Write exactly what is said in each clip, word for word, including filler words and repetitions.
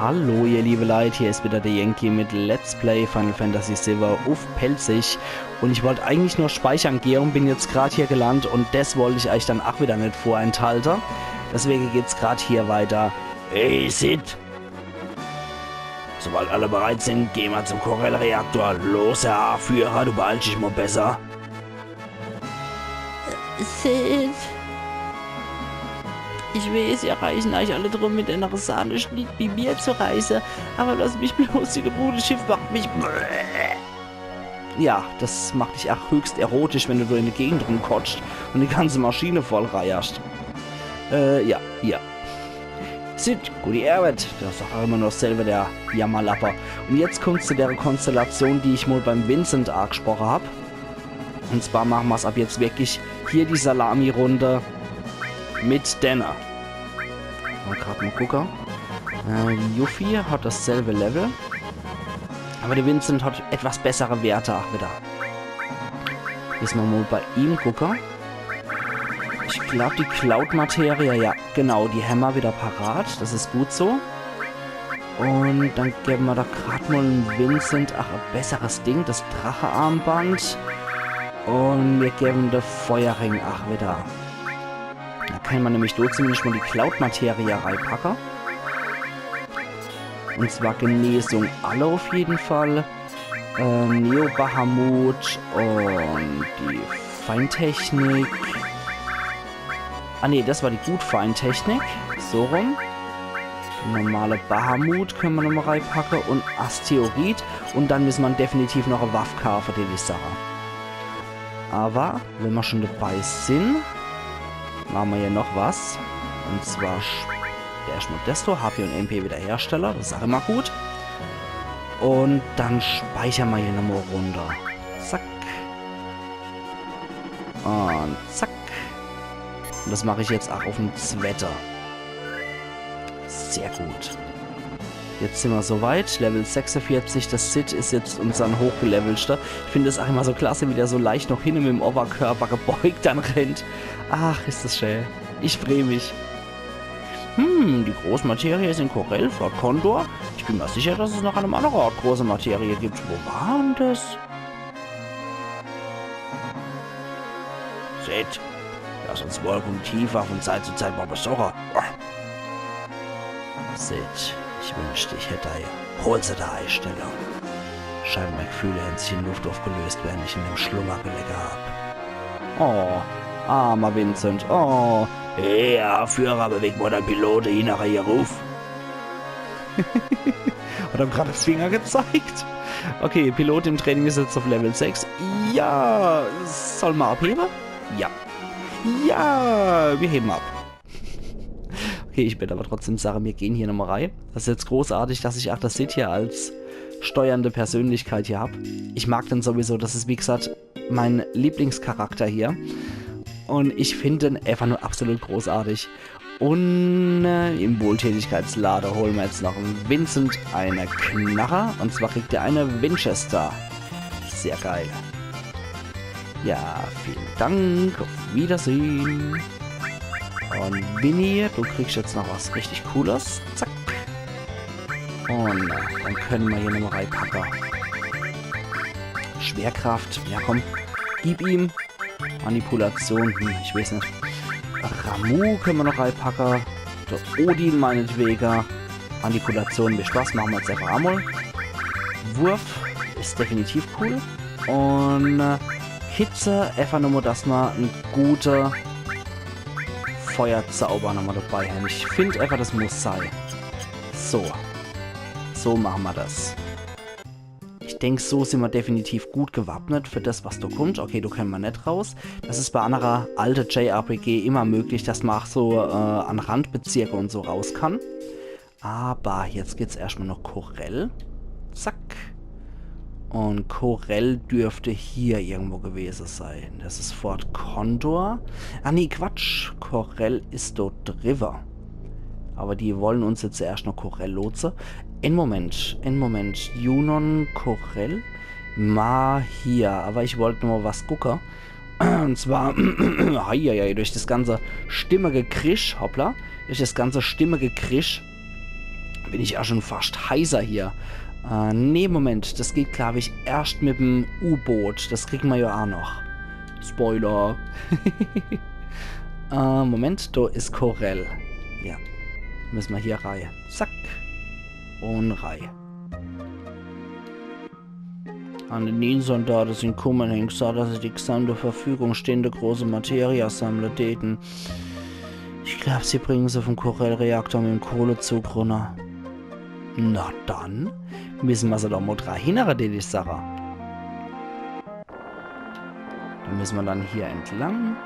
Hallo ihr liebe Leit, hier is wieder der Yankee mit Let's Play Final Fantasy siwwe uff Pälzisch. Und ich wollt eigentlich nur speichern gehe und bin jetzt grad hier gelandet und des wollt ich eich dann ach wieder net vorenthalte. Deswege geht's grad hier weiter. Hey Cid! Sobald alle bereit sind, geh ma zum Corel-Reaktor. Los, Herr Führer, du beeilsch dich mo besser. Cid. Ich weeß, ihr reißen eich alle drum, mit enere Sahneschnitt wie mir zu reiße, aber lass mich bloß, die Bruderschiff macht mich. Ja, des macht dich ach höchst erotisch, wenn du do in de Gegend rumkotscht und die ganze Maschine voll reierscht. Äh, ja, ja. Cid, gute Arbeit. Des is doch immer noch selber der Jammerlapper. Und jetzt kommt's zu der Konstellation, die ich mol beim Vincent agesproche hab. Und zwar mache ma's ab jetzt wirklich hier die Salami-Runde mit denne. Mal grad mal gucke. Äh, die Yuffie hat dasselbe Level. Aber der Vincent hat etwas bessere Werte ach wieder. Müsse ma mal bei ihm gucke. Ich glaub, die Cloud-Materie, ja, genau, die hämmer wieder parat. Des is gut so. Und dann gewwe ma doch grad mal em Vincent ach e besseres Ding, des Drachearmband. Und mir gewwe de Feuerring ach wieder. Do kann ma nämlich do zumindest mal die Cloud-Materie reipacke. Und zwar Genesung alle auf jeden Fall. Äh, Neo-Bahamut und die Feintechnik. Ah nee, des war die Gutfeintechnik. So rum. Normale Bahamut könne ma nochmal reipacke und Asteroid. Und dann müsse ma definitiv noch e Waff kaafe, die Sache. Aber wenn ma schon dabei sin, mache ma hier noch was. Und zwar sch- der erstmal des do, H P und M P wiederherstelle, des is ach immer gut. Und dann speichere ma hier nochmal e Runde. Zack. Und zack. Und des mach ich jetzt ach auf em Zwette. Sehr gut. Jetzt sin ma soweit. Level sechsundvierzig. Der Cid is jetzt unser Hochgelevelschter. Ich find es ach immer so klasse, wie der so leicht noch hinne mit em Oberkörper gebeugt dann rennt. Ach, is des schää. Ich freu mich. Hm, die Großmaterie is in Corel, fragt Condor. Ich bin ma sicher, dass es noch an em annere Ort große Materie gibt. Wo war dann des? Cid, lass uns Wolke und Tiefwaffe von Zeit zu Zeit mal besuche. Cid, ich wünschte, ich hätt dei Holzerder Eistellung. Scheint, mei Gefühle hän sich in Luft aufgelöst, während ich in dem Schlummer gelege hab. Oh, armer Vincent, oh. Ja, Führer, beweg mal dei Pilot, Innerer hier ruf. Hat er grad de Finger gezeigt? Okay, Pilot im Training is jetzt auf Level sechs. Ja, soll ma abhebe? Ja. Ja, mir heben ab. Okay, ich würd aber trotzdem sage, mir gehen hier nochmal rei. Des is jetzt großartig, dass ich ach der Cid hier als steuernde Persönlichkeit hier hab. Ich mag den sowieso, des is wie gesagt mein Lieblingscharakter hier. Und ich find den einfach nur absolut großartig. Und äh, im Wohltätigkeitslade hole ma jetzt noch em Vincent e Knarre. Und zwar kriegt er e Winchester. Sehr geil. Ja, vielen Dank. Auf Wiedersehen. Und Vinny, du kriegst jetzt noch was richtig Cooles. Zack. Und äh, dann könne ma hier nochmal reipacke. Schwerkraft. Ja, komm. Gib ihm. Manipulation. Hm, ich weiß net. Ramuh könne ma noch reipacke. Der Odin meinetwege. Manipulation, viel Spaß, mache ma jetzt einfach emol. Wurf is definitiv cool. Und äh, Hitze, einfach nur mal, dass ma en gute Feuerzauber nochmal dabei hän. Ich find einfach, des muss sei. So. So mache ma des. Ich denk, so sin ma definitiv gut gewappnet für des, was do kummt. Okay, do könne ma net raus. Des is bei annere alte J R P G immer möglich, dass ma ach so äh, an Randbezirke und so raus kann. Aber jetzt geht's erscht mal noch Corel. Zack. Und Corel dürfte hier irgendwo gewese sein. Des is Fort Condor. Ah nee, Quatsch. Corel is dort driwwer. Aber die wollen uns jetzt erscht noch Corel lotse. En Moment, en Moment. Junon, Corel. Ma hier. Aber ich wollt nur mal was gucke. Und zwar, heieiei, durch des ganze Stimmegekrisch, hoppla, durch des ganze Stimmegekrisch Bin ich ja schon fascht heiser hier. Äh, nee, Moment, das geht, glaub ich, erscht mit'm U-Boot. Das kriegen mer ja aa noch. Spoiler. Äh, Moment, do is Corel. Ja, müssen mer hier rei. Zack. Un rei. An de Nien-Sundade sin kumme un hän gesaat, dass se die gesamte Verfügung stehende große Materia sammle däten. Ich glaub, sie bringen se vom Corel-Reaktor mit'm Kohlezug runner. Na dann, müssen mer se doch mol dra hinnere, die, die Sache. Dann müssen mer dann hier entlang.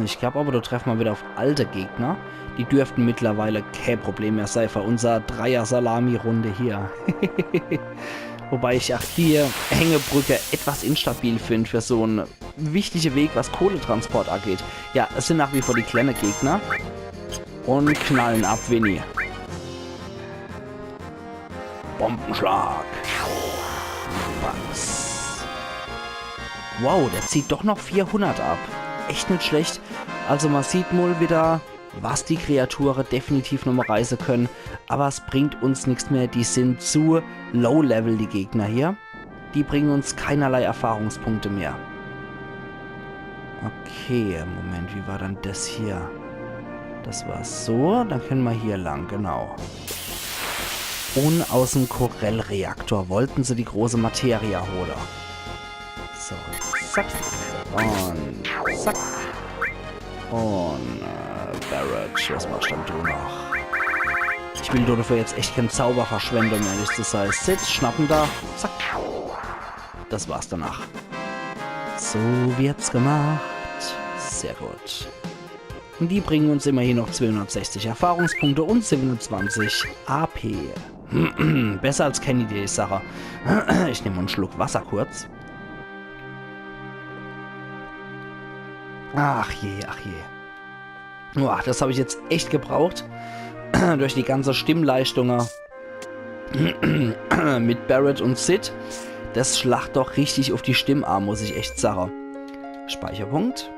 Ich glaub aber, do treffen mer wieder auf alte Gegner. Die dürften mittlerweile kä Problem mehr sei für unser Dreier-Salami-Runde hier. Wobei ich auch die Hängebrücke etwas instabil find für so'n wichtige Weg, was Kohletransport angeht. Ja, es sin nach wie vor die kleine Gegner. Un knallen ab, Winnie. Bombenschlag. Batz. Wow, der zieht doch noch vierhundert ab. Echt nit schlecht. Also mer sieht mol wieder, was die Kreature definitiv nochmol reiße können. Aber es bringt uns nix mehr. Die sin zu low-level, die Gegner hier. Die bringen uns keinerlei Erfahrungspunkte mehr. Okay, Moment, wie war dann das hier? Das war so, dann können mer hier lang, genau. Un aus'm Corel-Reaktor wollten se die große Materia hole. So, zack. Un zack. Un, äh, Barret, was machst denn du noch? Ich will do dafür jetzt echt kein Zauber verschwende, um ehrlich zu sei. Cid, schnappen da. Zack. Das war's danach. So wird's gemacht. Sehr gut. Un die bringen uns immerhin noch zweihundertsechzig Erfahrungspunkte un siebenundzwanzig A P. Besser als kenn die Sache. Ich nehm en Schluck Wasser kurz. Ach je, ach je. Boah, das hab ich jetzt echt gebraucht. Durch die ganze Stimmleistunge mit Barret un Cid. Das schlacht doch richtig auf die Stimm a, muss ich echt sage. Speicherpunkt.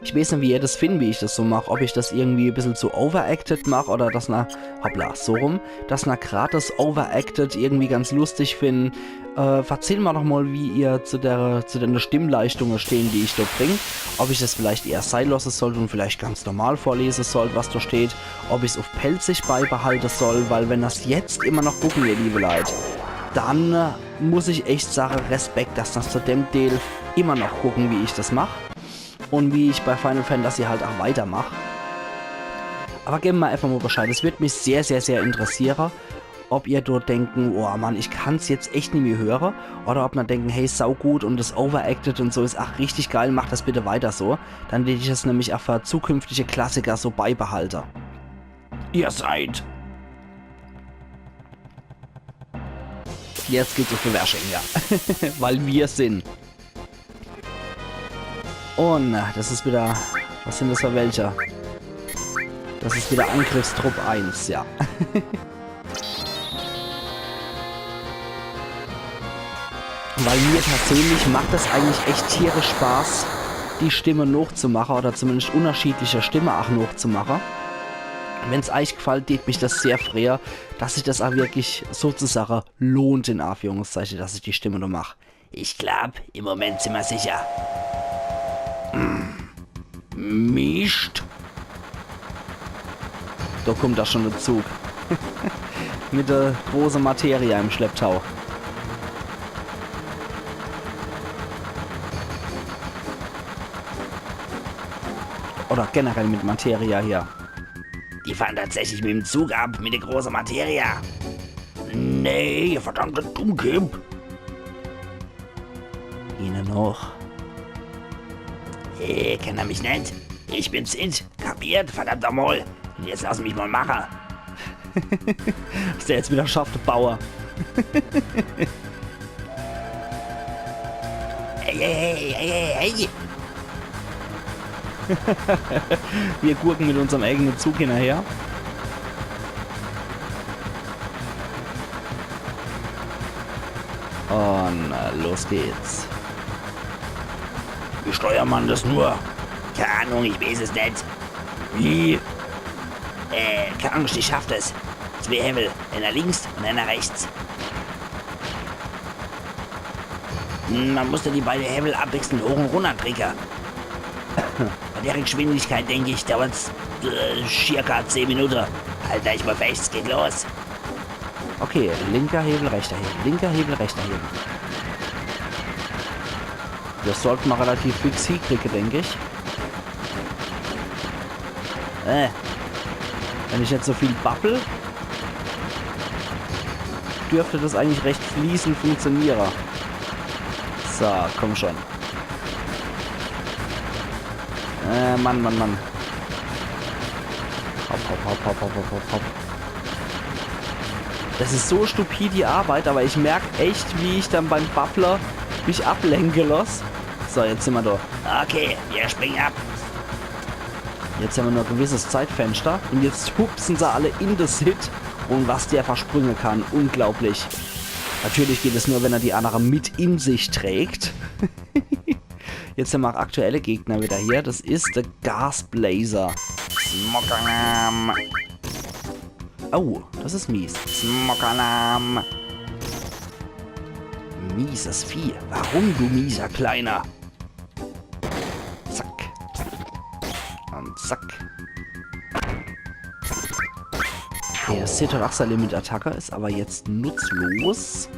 Ich weeß net, wie ihr das findt, wie ich das so mach. Ob ich das irgendwie e bissel zu overacted mach oder dass na, hoppla, so rum, dass na grad das overacted irgendwie ganz lustig finden. Äh, verzählt mer doch mol, wie ihr zu der, zu den Stimmleistunge stehen, die ich do bring. Ob ich das vielleicht eher sei losse sollt un vielleicht ganz normal vorlese sollt, was do steht. Ob ich's auf Pälzisch beibehalte soll, weil wenn das jetzt immer noch gucken, ihr liebe Leit, dann, äh, muss ich echt sage, Respekt, dass das zu dem Deel immer noch gucken, wie ich das mach. Un wie ich bei Final Fantasy halt auch weitermach. Aber gebt mer einfach mol Bescheid. Es würd mich sehr, sehr, sehr interessiere, ob ihr dort denken, oh Mann, ich kann's jetzt echt nimmi höre. Oder ob na denken, hey, saugut un das overacted un so is ach richtig geil, macht das bitte weiter so. Dann will ich es nämlich auch für zukünftige Klassiker so beibehalte. Ihr seid. Jetzt geht's auf die Wersching, ja. Weil wir sind. Un das is wieder. Was sind das für welche? Das is wieder Angriffstrupp eins, ja. Weil mir persönlich macht das eigentlich echt tierisch Spaß, die Stimme nochzumache oder zumindest unterschiedliche Stimme auch nochzumache. Wenn's euch gefällt, tät mich das sehr freue, dass sich das auch wirklich sozusagen lohnt, in Anführungszeichen, dass ich die Stimme noch mach. Ich glaub, im Moment sind wir sicher. Hm. Mischt. Da kommt doch schon der Zug. Mit der großen Materia im Schlepptau. Oder generell mit Materia hier. Die fahren tatsächlich mit dem Zug ab, mit der großen Materia. Nee, ihr verdammte Dummkipp. Ihnen hoch. Hey, kennt ihr mich net? Ich bin Cid. Kapiert? Verdammt nochmal. Und jetzt lass mich mal machen. Was der jetzt wieder schafft, der Bauer. Hey, hey, hey, hey, hey, hey. Wir gurken mit unserem eigenen Zug hinterher. Und äh, los geht's. Wie steuert man das nur? Keine Ahnung, ich weiß es nicht. Wie? Äh, keine Angst, ich schaff das. Zwee Hewwel, eener links un eener rechts. Hm, mer muss do die beide Hewwel abwechselnd hoch un runner dricke. Bei der Geschwindigkeit, denk ich, dauert's äh, circa zehn Minute. Halt eich mol fescht, es geht los. Okay, linker Hewwel, rechter Hewwel, linker Hewwel, rechter Hewwel. Des sollt mer relativ fix hiekriege, denk ich. Äh, wenn ich net so viel babbel, dürft des eigentlich recht fließend funktioniere. So, komm schon. Äh, Mann, Mann, Mann. Hopp, hopp, hopp. Des is so stupid, die Arbeit, awwer ich merk echt, wie ich dann beim Babble mich ablenke loss. So, jetzt sin mer do. Okay, mer springe ab. Jetzt hämmer nur e gewisses Zeitfenster un jetzt hupse se alle in de Cid. Un was der versprünge kann, unglaublich. Natürlich geht es nur, wenn er die annere mit in sich trägt. Jetzt hämmer ach aktuelle Gegner widder hier. Des is de Gasblazer. Smokanam. Oh, des is mies. Smokanam. Mieses Vieh. Warum, du mieser Kleiner? Zack. Un zack. Okay, de Cid hot ach sei Limit-Attacke, is awwer jetzt nutzlos.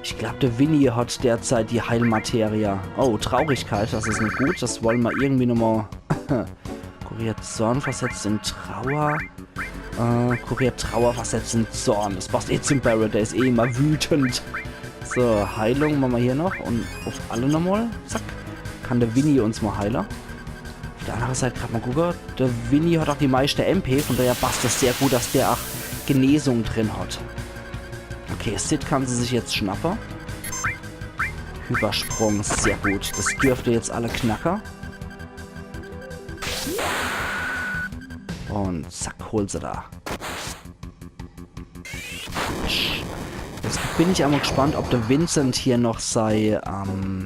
Ich glaab, de Winnie hot derzeit die Heilmaterie. Oh, Traurigkeit, des is net gut. Des wolle mer irgendwie nochmol. Kuriert Zorn, versetzt in Trauer. Äh, kuriert Trauer, versetzt in Zorn. Des passt eh zum Barret, der is eh immer wütend. So, Heilung mache mer hier noch. Un uff alle nochmol. Zack. Kann de Winnie uns mol heile. Uff de annere Seit grad mol gucke. De Winnie hot ach die meischte M P, vun daher passt des sehr gut, dass der ach Genesung drin hot. Okay, Cid kann se sich jetzt schnappe. Hypersprung, sehr gut. Des dürft jetzt alle knacke. Un zack, hol se do. Jetzt bin ich emol gespannt, ob de Vincent hier noch sei, ähm,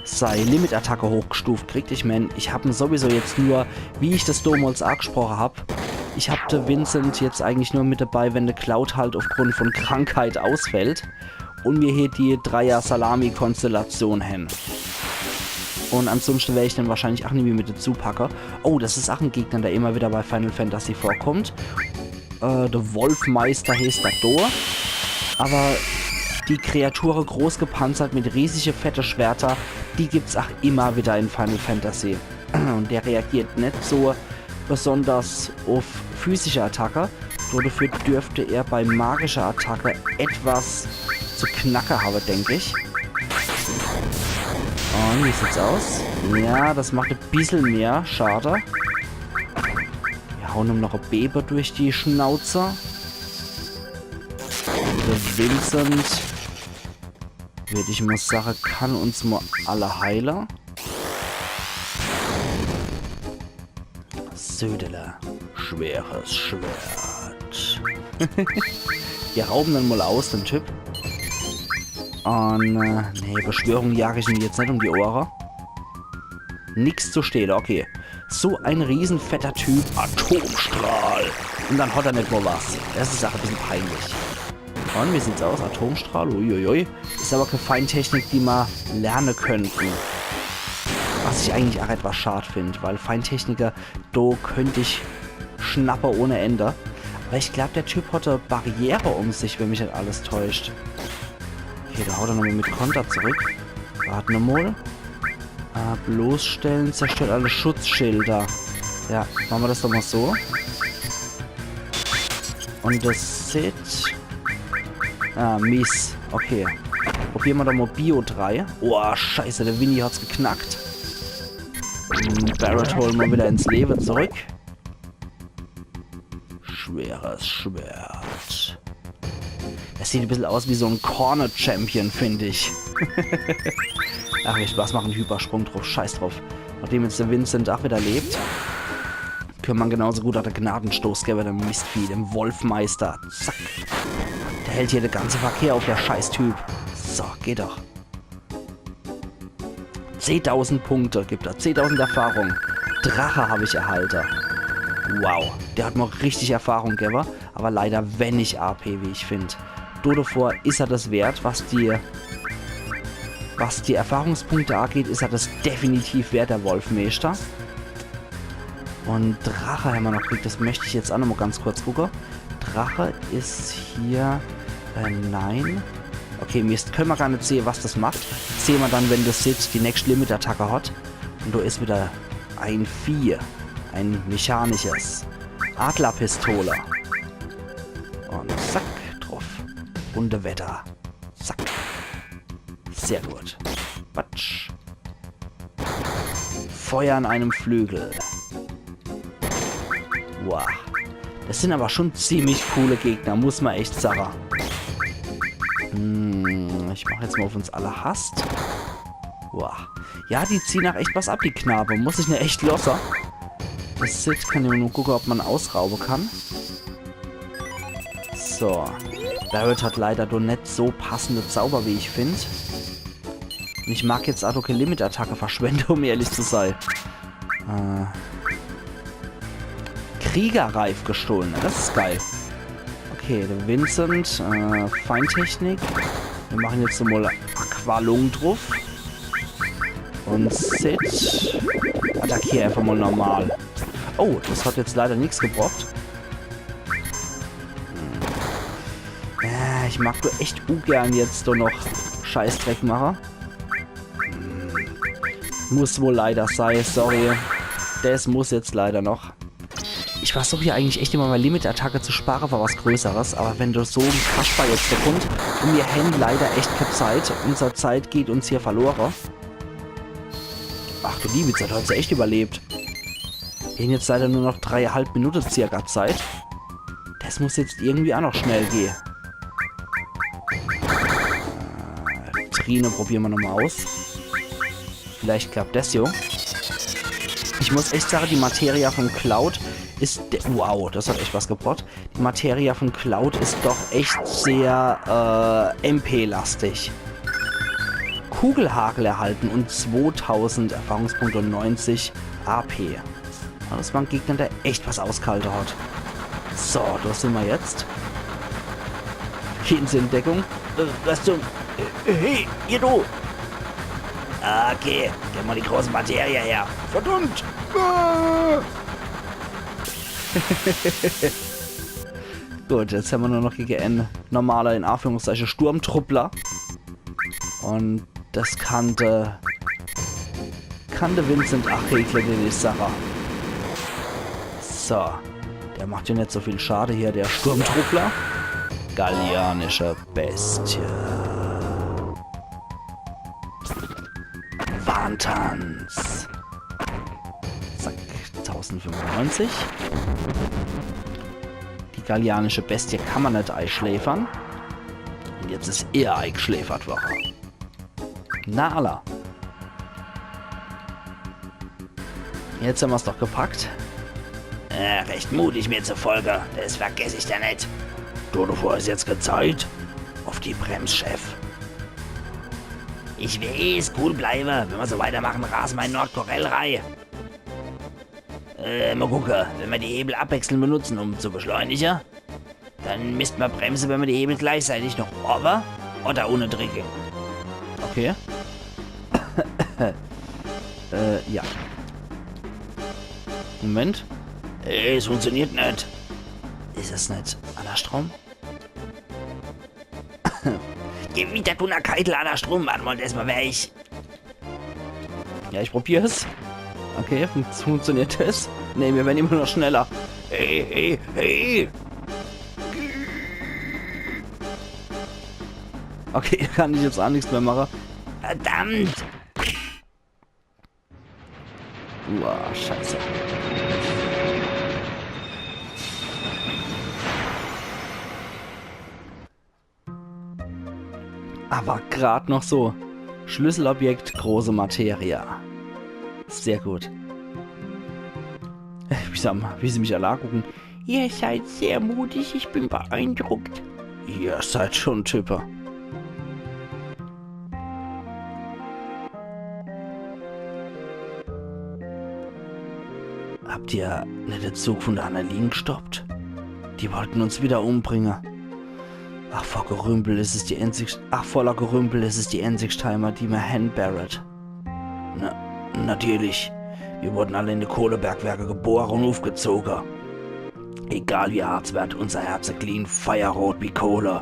sei Limit-Attacke hochgestuft kriegt. Ich mein, ich hab en sowieso jetzt nur, wie ich des domols agesproche hab, ich hab de Vincent jetzt eigentlich nur mit dabei, wenn de Cloud halt uffgrund vun Krankheit ausfällt un mir hier die Dreier-Salami-Konstellation hän. Un ansunschte wer ich den wahrscheinlich ach nimmi mit dezu packe. Oh, des is ach en Gegner, der immer widder bei Final Fantasy vorkommt. Äh, de Wolfmeister heeßt der do. Awwer die Kreature groß gepanzert mit riesige, fette Schwerter, die gibt's ach immer widder in Final Fantasy. Un der reagiert net so besonders uff physische Attacke. Dodefür dürft er bei magischer Attacke etwas zu knacke hawwe, denk ich. Un wie sieht's aus? Ja, des macht e bissel mehr Schade. Mir hauen em noch e Bebe durch die Schnauze. De Vincent, würd ich mol sage, kann uns mol alle heile. Södele. Schweres Schwert. Mir rauben den mol aus, den Typ. Un, äh, nee, Beschwörung jag ich em jetzt net um die Ohre. Nix zu stehle, okay. So en riesenfetter Typ, Atomstrahl. Un dann hot er net mol was. Des is ach e bissel peinlich. Un wie sieht's aus? Atomstrahl, uiuiui. Is awwer kee Feindtechnik, die mer lerne könnten. Was ich eigentlich ach etwas schad find, weil Feindtechniker, do könnt ich schnappe ohne Ende. Awwer ich glaab, der Typ hot e Barriere um sich, wenn mich net alles täuscht. Okay, do haut er nochmol mit Konter zurück. Wart nochmol. Äh, bloßstellen zerstört alle Schutzschilder. Ja, mache mer des doch mol so. Un de Cid. Ah, mies. Okay. Probiere mer doch mol Bio drei. Oh, scheiße, de Winnie hot's geknackt. Hm, Barret hole mer widder ins Lewe zurück. Schweres Schwert. Es sieht e bissel aus wie so en Corner-Champion, find ich. Ach, mir Spaß mache, Hypersprung druff, scheiß druff. Nachdem jetzt de Vincent ach widder lebt, könnt mer genauso gut ach de Gnadestoß gewwe, dem Mistvieh, dem Wolfmeister. Zack. Der hält hier de ganze Verkehr uff, der Scheißtyp. So, geht doch. Zehntausend Punkte gibt er, zehntausend Erfahrung. Drache hab ich erhalte. Wow, der hat mer richtig Erfahrung gewwe, awwer leider wenig A P, wie ich find. Dodevor is er des wert, was die, was die Erfahrungspunkte ageht, is er des definitiv wert, de Wolfmeeschter. Un Drache hämmer noch gekriegt, des möcht ich jetzt aa nochmol ganz kurz gucke. Drache is hier, äh, nein. Okay, Mist, kenne mer gar net sehe, was des macht. Sehe mer dann, wenn de Cid die nächscht Limit-Attacke hat. Un do is widder e Vieh. E mechanisches. Adlerpistole. Un zack, druff. Runde weiter. Zack. Sehr gut. Batsch. Feuer an einem Flügel. Wow. Des sin awwer schun ziemlich coole Gegner, muss mer echt sage. Hm, ich mach jetzt mol uff uns alle Hast. Wow. Ja, die ziehn aa echt was ab, die Knabe. Muss ich ne echt losse. De Cid kann jo nur gucke, ob mer'n ausraube kann. So. Barret hat leider nur net so passende Zauber, wie ich find. Un ich mag jetzt aa kee Limit-Attacke verschwende, um ehrlich zu sei. Äh, Kriegerreif gestohlen. Des is geil. Okay, de Vincent, äh, Feindtechnik. Mir mache jetzt mol Aqualung druff. Un Cid. Attackier äfach mol normal. Oh, des hat jetzt leider nix gebracht. Hm. Äh, ich mag doch echt ungern jetzt do noch Scheißdreck mache. Hm. Muss wohl leider sei, sorry. Des muss jetzt leider noch. Ich versuch jo eigentlich echt immer mei Limit-Attacke zu spare für was Größeres, awwer wenn do so en Kasper jetzt do kummt un mir hänn leider echt kee Zeit, unser Zeit geht uns hier verlore. Ach du liewe Zeit, hat se echt überlebt. Mir hänn jetzt leider nur noch dreiehalb Minute circa Zeit. Des muss jetzt irgendwie aa noch schnell gehe. Äh, Trine probiere mer nochmol aus. Vielleicht klappt des jo. Ich muss echt sage, die Materia von Cloud is de-, wow, des hat echt was gebracht. Die Materia von Cloud is doch echt sehr, äh, M P-lastig. Kugelhagel erhalten un zwotausend Erfahrungspunkte un neunzig A P. Des war en Gegner, der echt was ausgehalte hat. So, do sin mer jetzt. Gehn se in Deckung. Äh, was zum... Äh, hey, ihr do! Okay, geb mol die große Materie her. Verdammt! Ah! Gut, jetzt hämmer nur noch gege en normaler, in Anführungszeiche, Sturmtruppler. Un des kann de, kann de Vincent aa regle, die Sache. So. Der macht jo net so viel Schade hier, de Sturmtruppler. Gallianische Bestie. Wahntanz. Zack, tausendfünfundneunzig. Die gallianische Bestie kann mer net eischläfere. Un jetzt is er eigeschläfert worre. Na alla. Jetzt hämmer's doch gepackt. Äh, recht mutig mir zufolge. Des vergess ich der net. Dodevor is jetzt kee Zeit. Uff die Brems, Chef. Ich weeß, cool bleiwe. Wenn mer so weitermache, rase mer in Nordcorel rei. Äh, mol gucke, wenn mer die Hebel abwechselnd benutze, um zu beschleunige, dann misst mer bremse, wenn mer die Hebel gleichzeitig noch owwe oder unne dricke. Okay. Äh, ja. Moment. Äh, es funktioniert net. Is es net annerschtrum? Gewitter, Dunner, Keitel, annerschtrum. Wart mol, des mol wer ich. Ja, ich probier's. Okay, fun-, funktioniert des? Nee, mir werre immer noch schneller. Hey, hey, hey! Okay, do kann ich jetzt aa nix mehr mache. Verdammt! Uah, scheiße. Awwer grad noch so. Schlüsselobjekt, große Materia. Sehr gut. Wie se, wie se mich alle agucke. Ihr seid sehr mutig, ich bin beeindruckt. Ihr seid schon Type. Habt ihr net de Zug vun de Annelien gstoppt? Die wollten uns widder umbringe. Ach, vor Gerümpel is es die enzigst, ach, voller Gerümpel is es die enzigst Heimat, die mer hen, Barret. Na, natürlich. Mir wurden alle in de Kohlebergwerke gebore un ufgezoge. Egal wie hart's werd, unser Herze gliehe feierrot wie Kohle.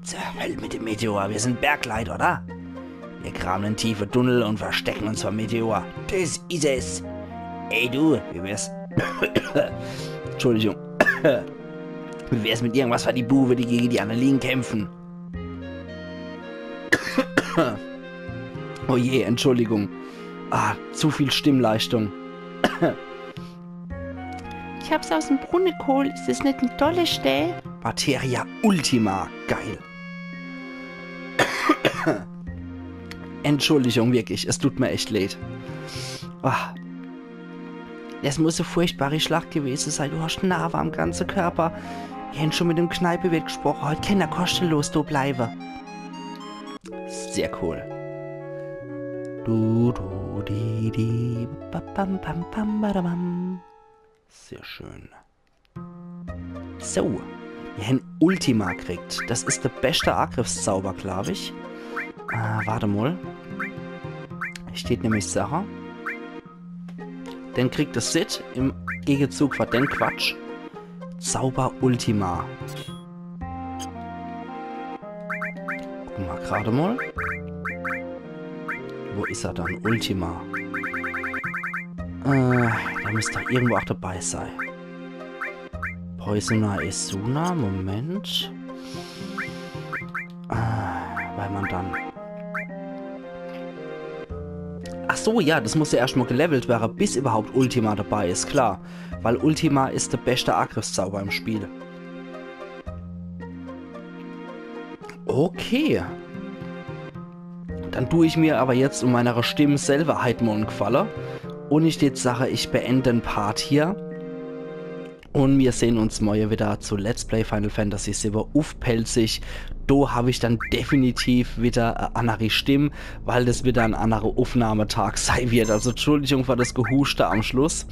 Zur Höll mit dem Meteor, mir sin Bergleit, oder? Mir grave en tiefe Tunnel un verstecke uns vorm Meteor. Des is es. Ey du, wie wär's? Entschuldigung. Wie wär's mit irgendwas fer die Buwe, die gege die Annelien kämpfen? Oh je, Entschuldigung. Ah, zu viel Stimmleistung. Ich hab's aus em Brunne geholt. Is des net en tolle Stell? Materia Ultima. Geil. Entschuldigung, wirklich. Es tut mir echt leid. Ah. Des muss e furchtbare Schlacht gewese sei. Du hascht Narwe am ganze Körper. Mir hen schun mit dem Kneipewirt gsproche. Heut kann er koschtelos do bleiwe. Sehr cool. Du, du, di, di, ba, bam, bam, bam, ba, da, bam. Sehr schön. So, mir hen Ultima kriegt. Des is de beschte Agriffszauber, glaab ich. Äh, wart emol. Ich tät nämlich sache, den kriegt de Cid im Gegezug fer den Quatsch. Zauber Ultima. Gucke mer grad mol. Wo is er dann? Ultima. Äh, der misst doch irgendwo ach debei sei. Poisoner Esuna, Moment. Äh, weil mer dann Ach so, ja, des muss jo erscht mol gelevelt werre, bis iwwerhaupt Ultima debei is, klar. Weil Ultima is de beschte Agriffszauber im Spiel. Okay. Dann du ich mir awwer jetzt un meiner Stimm selwer heit mol en Gfalle. Un ich tät sache, ich beend den Part hier. Un mir sehn uns morje widder zu Let's Play Final Fantasy siwwe uff Pälzisch. Do hab ich dann definitiv widder e anneri Stimm, weil des widder en annere Uffnahmetag sei werd. Also Entschuldigung fer des Gehuschte am Schluss.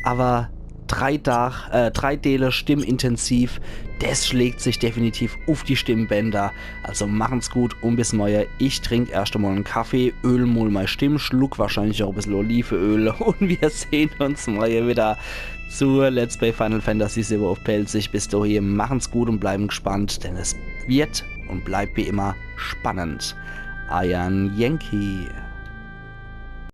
Awwer drei Tag, äh, drei Deele stimmintensiv, des schlägt sich definitiv uff die Stimmbänder. Also machen's gut un bis morje. Ich trink erscht emol en Kaffee, öl mol mei Stimm, schluck wahrscheinlich ach e bissel Oliveöl un mir sehn uns morje widder zu Let's Play Final Fantasy siwwe uff Pälzisch. Bis dohin, machen's gut un bleiwen gspannt, denn es werd un bleibt wie immer spannend. Eier Yankee.